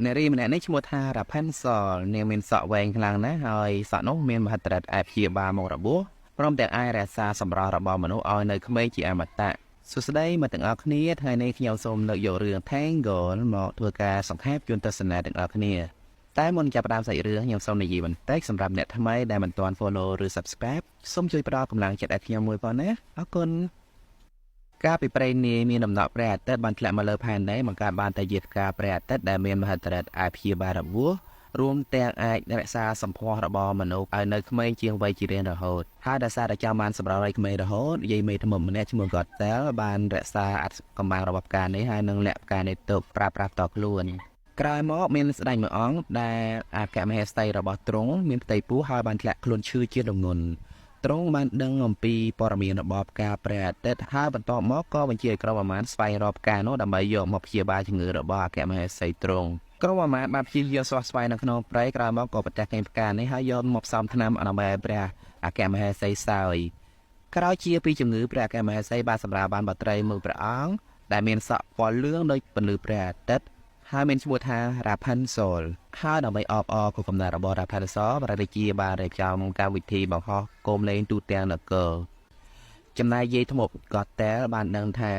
នារីម្នាក់នេះឈ្មោះថា Rapunzel នាងមានសក់វែងខ្លាំងណាស់ហើយសក់នោះមានមហិទ្ធិឫទ្ធិអាចព្យាបាលមុខរបួសព្រមទាំងអាចរក្សាសម្រស់របស់មនុស្សឲ្យនៅក្មេងជាអមតៈសួស្តីមកទាំងអស់គ្នាថ្ងៃនេះខ្ញុំសូមលើកយករឿង Tangled មកធ្វើការសង្ខេបជូនទស្សនាទាំងអស់គ្នាតែមុនចាប់ផ្ដើមសាច់រឿងខ្ញុំសូមនិយាយបន្តិចសម្រាប់អ្នកថ្មីដែលមិនទាន់ follow ឬ subscribe សូមជួយផ្ដល់កម្លាំងចិត្តឲ្យខ្ញុំមួយផងណាអរគុណកាលពីព្រេងនាយមានដំណក់ព្រះអាទិត្យបានធ្លាក់មកលើផែនដីបង្កើតបានតែជាផ្កាព្រះអាទិត្យដែលមានមហិទ្ធិឫទ្ធិអាចព្យាបាលរបួសរួមទាំងអាចរក្សាសម្ផស្សរបស់មនុស្សឲ្យនៅក្មេងជាងវ័យជារៀងរហូតហើយដោយសារតែចង់បានសម្រស់ឲ្យក្មេងរហូតយាយមេធ្មប់ម្នាក់ឈ្មោះ Gothel បានរក្សាអាថ៌កំបាំងរបស់ផ្កានេះហើយនឹងលាក់ផ្កានេះទុកប្រើប្រាស់ផ្ទាល់ខ្លួនក្រោយមកមានស្ដេចមួយអង្គដែលអគ្គមហេសីរបស់ទ្រង់មានផ្ទៃពោះហើយបានធ្លាក់ខ្លួនឈឺជាទម្ងន់ទ្រង់បានដឹងអំពីព័ត៌មានរបស់ផ្កាព្រះអាទិត្យហើយបន្ទាប់មកក៏បញ្ជាឲ្យក្រុមអាមាត្យស្វែងរកផ្កានោះដើម្បីយកមកព្យាបាលជំងឺរបស់អគ្គមហេសីទ្រង់ក្រុមអាមាត្យបានព្យាយាមស្វះស្វែងនៅក្នុងព្រៃក្រោយមកក៏ប្រទះឃើញផ្កានេះហើយយកមកផ្សំថ្នាំដើម្បីឲ្យព្រះអគ្គមហេសីសើយក្រោយជាពីជំងឺព្រះអគ្គមហេសីបានសម្រាលបានបុត្រីមួយព្រះអង្គដែលមានសក់ពណ៌លឿងដូចពន្លឺព្រះអាទិត្យហើយមានឈ្មោះថា Rapunzel ហើយដើម្បីអបអរគុណកំណត់របស់ Rapunzel ព្រះរាជាបានរៀបចំកម្មវិធីបង្ហោះគោមលេងទូទាំងនគរចំណែកយាយធ្មប់ Gothel បានដឹងថា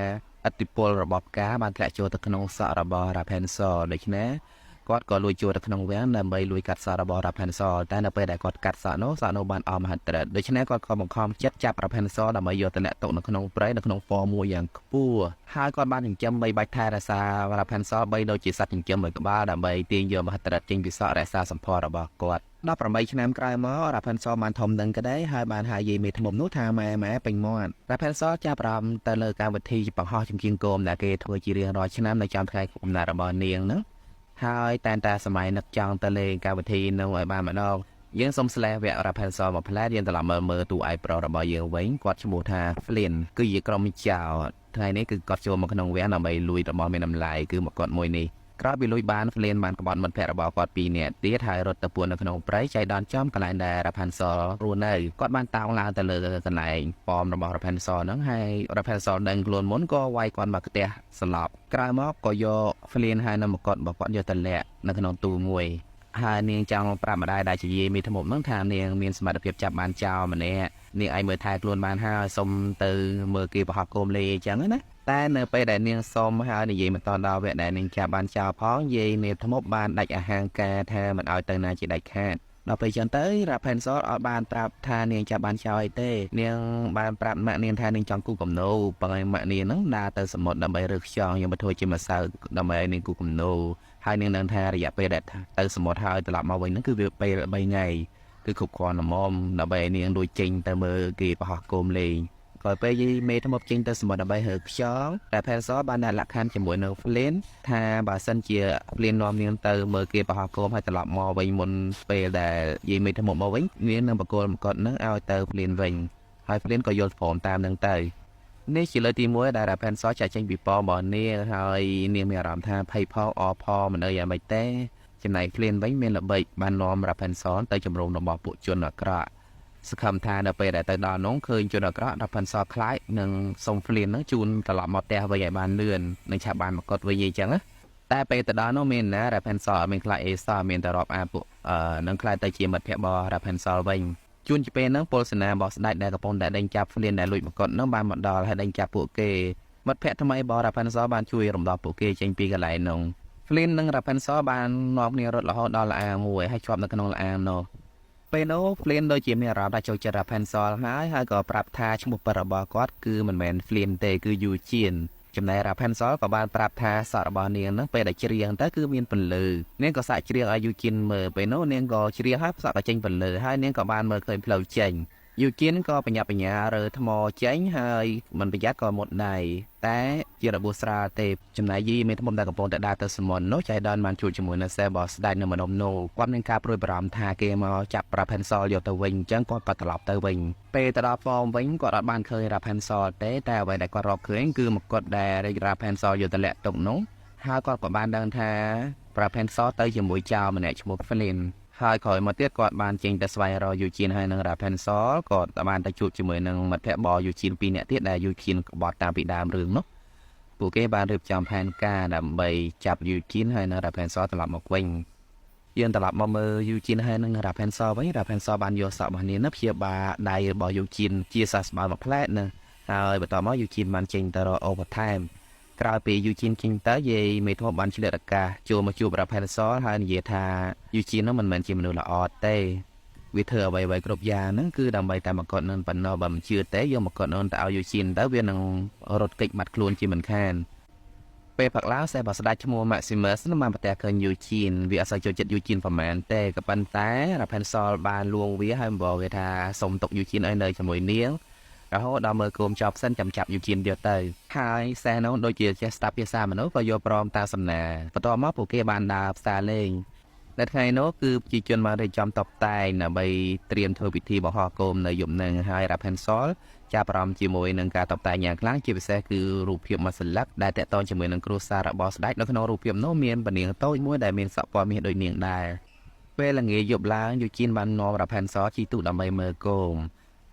ឥទ្ធិពលរបស់ផ្កាបានធ្លាក់ចូលទៅក្នុងសក់របស់ Rapunzel ដូច្នេះគាត់ក៏លួចចូលទៅក្នុងវាំងដើម្បីលួចកាត់សក់របស់ Rapunzel តែនៅពេលដែលគាត់កាត់សក់នោះសក់នោះបានអស់មហិទ្ធិឫទ្ធិដូច្នេះគាត់ក៏បង្ខំចិត្តចាប់ Rapunzel ដើម្បីយកទៅលាក់ទុកនៅក្នុងព្រៃនៅក្នុងហ្វមួយយ៉ាងខ្ពស់ហើយគាត់បានចិញ្ចឹមបីបាច់ថែរក្សា Rapunzel បីដូចជាសត្វចិញ្ចឹមមួយក្បាលដើម្បីទាញយកមហិទ្ធិឫទ្ធិចេញពីសក់រក្សាសម្ផស្សរបស់គាត់18ឆ្នាំក្រោយមក Rapunzel បានធំដឹងក្តីហើយបានហៅយាយមេធ្មប់នោះថាម៉ែម៉ែពេញមាត់ Rapunzel ចាប់អារម្មណ៍ទៅលើកម្មវិធីបង្ហោះចម្រៀងគោមដែលគេធ្វើជារៀងរាល់ឆ្នាំនៅចំថ្ងៃកំណើតរបស់នាងហ្នឹងហើយតែនតែសម័យនឹកចង់ទៅលេងកម្មវិធីនោះឲ្យបានម្ដងយើងសូម slash វគ្គ Rapunzel មកផ្លែយើងត្រឡប់មើលមើលតួឯកប្រុសរបស់យើងវិញគាត់ឈ្មោះថា Flynn គឺជាក្រុមចោរថ្ងៃនេះគឺគាត់ចូលមកក្នុងវគ្គដើម្បីលួចរបស់មានតម្លៃគឺមកុដមួយនេះក្រោយពីលួចបាន Flynn បានក្បត់មិត្តភ័ក្តិរបស់គាត់ពីរនាក់ទៀតហើយរត់ទៅពួននៅក្នុងព្រៃចៃដន្យចំកន្លែងដែល Rapunzel រស់នៅគាត់បានតោងឡើងទៅលើកន្លែងប៉មរបស់ Rapunzel ហ្នឹងហើយ Rapunzel ដឹងខ្លួនមុនក៏វាយគាត់មកផ្ទះសន្លប់ក្រោយមកក៏យក Flynn ហើយនៅមកុដរបស់គាត់យកទៅលាក់នៅក្នុងទូមួយហើយនាងចង់ប្រាប់ម្ដាយដែលជាយាយមេធ្មប់ហ្នឹងថានាងមានសមត្ថភាពចាប់បានចោលម្នាក់នាងឯងមើលថែខ្លួនបានហើយសុំទៅមើលគេបង្ហោះគោមលេអញ្ចឹងណាតែនៅពេលដែលនាងសុំហើយនិយាយមិនតដល់វគ្គដែលនាងចាប់បានចោលផងយាយមេធ្មប់បានដាច់អាហារការថាមិនឲ្យទៅណាជាដាច់ខាតដល់ពេលចឹងទៅ Rapunzel អត់បានប្រាប់ថានាងចាប់បានចោលអីទេនាងបានប្រាប់ម៉ាក់នាងថានាងចង់គូគំនូប៉ុន្តែម៉ាក់នាងហ្នឹងដើរទៅសមុទ្រដើម្បីរើសខ្យងយកមកធ្វើជាម្សៅដើម្បីឲ្យនាងគូគំនូហើយនាងដឹងថារយៈពេលដែលទៅសមុទ្រហើយត្រឡប់មកវិញហ្នឹងគឺវាពេល3ថ្ងៃគឺគ្រប់គ្រាន់ល្មមដើម្បីឲ្យនាងលួចចេញទៅមើលគេបង្ហោះគោមលេងក្រោយពេលយាយមេធ្មប់ចេញទៅសមុទ្រដើម្បីរើខ្យងតែ Rapunzel បានដាក់លក្ខខណ្ឌជាមួយនឹង Flynn ថាបើសិនជា Flynn នាំនាងទៅមើលគេបង្ហោះគោមហើយត្រឡប់មកវិញមុនពេលដែលយាយមេធ្មប់មកវិញនាងនឹងបកគលមកុដនឹងឲ្យទៅ Flynn វិញហើយ Flynn ក៏យល់ព្រមតាមនឹងទៅនេះជាលើកទី1ដែល Rapunzel ចាក់ចេញពីប៉មរបស់នាងហើយនាងមានអារម្មណ៍ថាភ័យផងអផងមិនដឹងយ៉ាងម៉េចទេចំណែក Flynn វិញមានល្បិចបាននាំ Rapunzel ទៅជំរំរបស់ពួកជនអាក្រក់សង្ឃឹមថានៅពេលដែលទៅដល់នោះឃើញជនអាក្រក់ Rapunzel ខ្លាចនឹងសុំ Flynn ហ្នឹងជូនត្រឡប់មកផ្ទះវិញឲ្យបានលឿននឹងឆាប់បានមកុដវិញអីចឹងណាតែពេលទៅដល់នោះមានណា Rapunzel អត់មានខ្លាចអេសោះមានតែរាប់អាពួកអឺនឹងខ្លាចទៅជាមិត្តភក្តិរបស់ Rapunzel វិញជួនជាពេលហ្នឹងពលសេនារបស់ស្ដេចដែលកំពុងតែដេញចាប់ Flynn ដែលលួចមកុដហ្នឹងបានមកដល់ហើយដេញចាប់ពួកគេមិត្តភក្តិថ្មីរបស់ Rapunzel បានជួយរំដោះពួកគេចេញពីកន្លែងនោះ Flynn និង Rapunzel បាននាំគ្នារត់រហូតដល់ល្អាងមួយហើយជាប់នៅក្នុងល្អាងនោះពេលនោះ Flynn ដូចជាមានអារម្មណ៍ថាចូលចិត្ត Rapunzel ហើយហើយក៏ប្រាប់ថាឈ្មោះពិតរបស់គាត់គឺមិនមែន Flynn ទេគឺ Eugene ចំណែក Rapunzel ក៏បានប្រាប់ថាសក់របស់នាងហ្នឹងពេលដែលច្រៀងទៅគឺមានពន្លឺនាងក៏សាកច្រៀងឲ្យ Eugene មើលពេលនោះនាងក៏ច្រៀងហើយសក់ក៏ចេញពន្លឺហើយនាងក៏បានមើលឃើញផ្លូវចេញ Eugene ក៏បញ្ញាបញ្ញារើថ្មចេញហើយមិនប្រយ័ត្នក៏មុតដៃតែជារបួសស្រាលទេចំណែកយីមានថ្មដែលកំពុងតែដើរទៅសមុទ្រនោះចៃដន្យបានជួបជាមួយនឹងសេរបស់ស្ដេចនៅម្ដុំនោះគាត់មានការព្រួយបារម្ភថាគេមកចាប់ Rapunzel យកទៅវិញអញ្ចឹងគាត់ក៏ត្រឡប់ទៅវិញពេលទៅដល់ហ្វមវិញគាត់អត់បានឃើញ Rapunzel ទេតែអ្វីដែលគាត់រកឃើញគឺមកុដដែល Rapunzel យកទៅលាក់ទុកនោះហើយគាត់ក៏បានដឹងថា Rapunzel ទៅជាមួយចោរម្នាក់ឈ្មោះ Flynn ហើយក្រោយមកទៀតគាត់បានចេញទៅស្វែងរក Eugene ហើយនិង Rapunzel គាត់បានទៅជួបជាមួយនឹងមិត្តភក្តិរបស់ Eugene ពីរនាក់ទៀតដែល Eugene ក្បត់តាមពីដើមរឿងនោះ។ ពួកគេបានរៀបចំផែនការដើម្បីចាប់យូជីនហើយនិងរ៉ាផេនសលត្រឡប់មកវិញយើងត្រឡប់មកមើលយូជីនហើយនិងរ៉ាផេនសលវិញរ៉ាផេនសលបានយកសក់របស់នាងនោះព្យាបាលដៃរបស់យូជីនជាសះស្បើយមួយផ្លែណាហើយបន្តមកយូជីនបានចេញទៅរកអូបន្ថែមក្រោយពីយូជីនចេញទៅយាយមេធ្មប់បានឆ្លៀតឱកាសចូលមកជួបរ៉ាផេនសលហើយនិយាយថាយូជីននោះមិនមែនជាមនុស្សល្អទេវាធ្វើអ្វីៗគ្រប់យ៉ាងហ្នឹងគឺដើម្បីតែមកកត់នឹងប៉ុណ្ណោះបើមិនជឿទេយកមកកត់នឹងទៅឲ្យយូជីនទៅវានឹងរត់គេចបាត់ខ្លួនជាមិនខានពេលផឹកឡើងសេះបើស្ដេចឈ្មោះ Maximus នឹងបានប្រទះឃើញយូជីនវាអត់សូវចូលចិត្តយូជីនប្រហែលទេក៏ប៉ុន្តែ Rapunzel បានលួងវាហើយบอกវាថាសុំទុកយូជីនឲ្យនៅជាមួយនាងរហូតដល់មើលគោមចប់សិនចាំចាប់យូជីនយកទៅហើយសេះនោះដូចជាចេះស្ដាប់ភាសាមនុស្សក៏យកព្រមតាមសំណាបន្ទាប់មកពួកគេបានដើរផ្សារលេងនៅថ្ងៃនោះគឺប្រជាជនបានរៀបចំតុបតែងដើម្បីត្រៀមធ្វើពិធីបង្ហោះគោមនៅយប់នឹងហើយ Rapunzel ចាប់អារម្មណ៍ជាមួយនឹងការតុបតែងយ៉ាងខ្លាំងជាពិសេសគឺរូបភាពមួយសន្លឹកដែលតាក់ទងជាមួយនឹងគ្រួសាររបស់ស្ដេចនៅក្នុងរូបភាពនោះមានពនាងតូចមួយដែលមានសក់ពណ៌មាសដូចនាងដែរពេលល្ងាចយប់ឡើងយូជីនបាននាំ Rapunzel ជិះទូកដើម្បីមើលគោម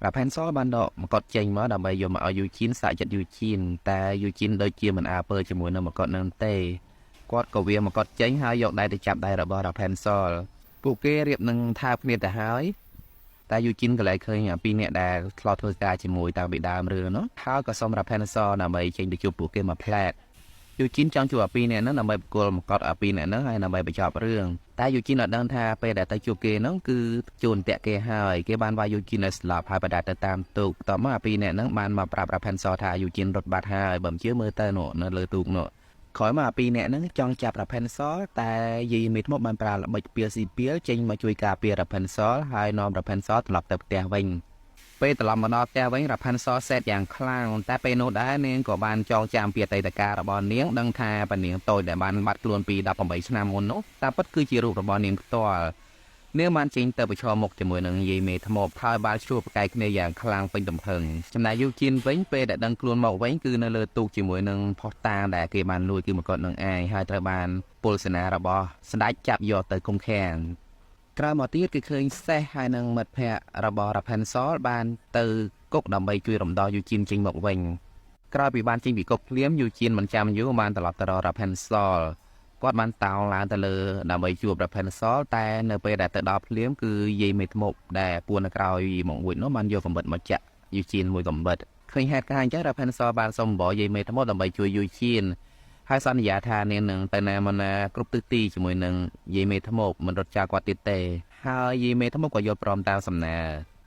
Rapunzel បានដកមកុដចេញមកដើម្បីយកមកឲ្យយូជីនសាកចិត្តយូជីនតែយូជីនដូចជាមិនអើពើជាមួយនឹងមកុដនឹងទេគាត់ក៏វាមកុដចេញហើយយកដៃទៅចាប់ដៃរបស់ Rapunzel ពួកគេរៀបនឹងថើបគ្នាទៅហើយតែយូជីនក៏លែងឃើញពីរនាក់ដែលធ្លាប់ធ្វើការជាមួយតាំងពីដើមរឿងនោះហើយក៏សុំ Rapunzel ដើម្បីចេញទៅជួបពួកគេមួយផ្លែតយូជីនចង់ជួបអាពីរនាក់ហ្នឹងដើម្បីបកគលមកុដអាពីរនាក់ហ្នឹងហើយដើម្បីបញ្ចប់រឿងតែយូជីនអត់ដឹងថាពេលដែលទៅជួបគេហ្នឹងគឺជួនតាក់គេហើយគេបានវាយយូជីនឲ្យស្លាប់ហើយបដាទៅតាមទូកតមកអាពីរនាក់ហ្នឹងបានមកប្រាប់ Rapunzel ថាយូជីនរត់បាត់ហើយបើមិនជឿមើលទៅនោះនៅលើទូកនោះក្រោយមកអាពីរនាក់ហ្នឹងចង់ចាប់ Rapunzel តែយាយមេធ្មប់បានប្រើល្បិចពៀលស៊ីពៀលចេញមកជួយការពារ Rapunzel ហើយនាំ Rapunzel ត្រឡប់ទៅផ្ទះវិញពេលត្រឡប់មកដល់ផ្ទះវិញ Rapunzel សេតយ៉ាងខ្លាំងតែពេលនោះដែរនាងក៏បានចងចាំពីអតីតកាលរបស់នាងដឹងថាប៉នាងតូចដែលបានបាត់ខ្លួនពី18ឆ្នាំមុននោះតាមពិតគឺជារូបរបស់នាងផ្ទាល់នាងបានចេញទៅប្រឈមមុខជាមួយនឹងយាយមេធ្មប់ហើយបានជួបប្រកែកគ្នាយ៉ាងខ្លាំងពេញទំហឹងចំណែកយូជីនវិញពេលដែលដឹងខ្លួនមកវិញគឺនៅលើទូកជាមួយនឹងផុសតាងដែលគេបានលួចគឺមកុដនឹងឯងហើយត្រូវបានពលសេនារបស់ស្ដេចចាប់យកទៅឃុំឃាំងក្រោយមកទៀតគឺឃើញសេះហើយនឹងមិត្តភ័ក្តិរបស់ Rapunzel បានទៅគុកដើម្បីជួយរំដោះយូជីនចេញមកវិញក្រោយពីបានចេញពីគុកភ្លាមយូជីនមិនចាំយូរបានត្រឡប់ទៅរក Rapunzel គាត់បានតោងឡើងទៅលើដើម្បីជួប Rapunzel តែនៅពេលដែលទៅដល់ភ្លាមគឺយាយមេធ្មប់ដែលពួននៅក្រោយមកមួយនោះបានយកកំបិតមកចាក់យូជីនមួយកំបិតឃើញហេតុការណ៍អញ្ចឹង Rapunzel បានសុំបរយាយមេធ្មប់ដើម្បីជួយយូជីនហើយសន្យាថានាងនឹងទៅណាមកណាគ្រប់ទិសទីជាមួយនឹងយាយមេធ្មប់មិនរត់ចោលគាត់ទៀតទេហើយយាយមេធ្មប់ក៏យល់ព្រមតាមសំណើ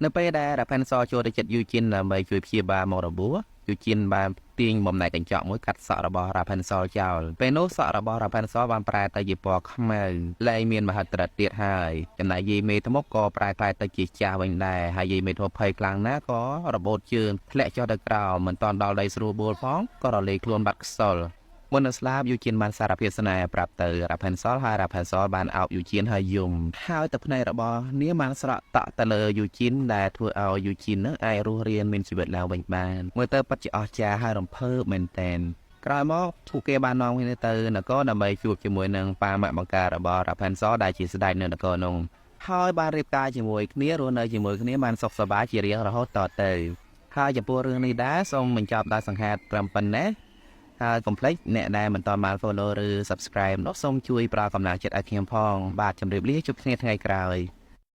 នៅពេលដែល Rapunzel ចូលទៅចិត្តយូជីនដើម្បីជួយព្យាបាលមកររបួសយូជីនបានទាញបំណែកកញ្ចក់មួយកាត់សក់របស់ Rapunzel ចោលពេលនោះសក់របស់ Rapunzel បានប្រែទៅជាពណ៌ខ្មៅលែងមានមហិទ្ធិឫទ្ធិទៀតហើយចំណែកយាយមេធ្មប់ក៏ប្រែក្លាយទៅជាចាស់វិញដែរហើយយាយមេធ្មប់ភ័យខ្លាំងណាស់ក៏របូតជើងធ្លាក់ចុះទៅក្រោមមិនទាន់ដល់ដីស្រួលបួលផងក៏រលាយខ្លួនបាត់ខ្សលមុននឹងស្លាប់យូជីនបានសារភាពស្នេហ៍ប្រាប់ទៅ Rapunzel ហើយ Rapunzel បានអោបយូជីនហើយយំហើយទឹកភ្នែករបស់នាងបានស្រក់តក់ទៅលើយូជីនដែលធ្វើឲ្យយូជីននឹងអាចរស់រានមានជីវិតឡើងវិញបានមើលទៅពិតជាអស្ចារ្យហើយរំភើបមែនទែនក្រោយមកពួកគេបាននាំគ្នាទៅនគរដើម្បីជួបជាមួយនឹងប៉ាម៉ាក់បង្ការរបស់ Rapunzel ដែលជាស្ដេចនៅនគរនោះហើយបានរៀបការជាមួយគ្នារស់នៅជាមួយគ្នាបានសុខសប្បាយជារៀងរហូតតទៅហើយចំពោះរឿងនេះដែរសូមបញ្ចប់ដោយសង្ខេបត្រឹមប៉ុណ្ណេះហើយកុំភ្លេចអ្នកដែលមិនទាន់បាន follow ឬ subscribe នោះសូមជួយផ្ដល់កម្លាំងចិត្តឲ្យខ្ញុំផងបាទជម្រាបលាជួបគ្នាថ្ងៃក្រោយ។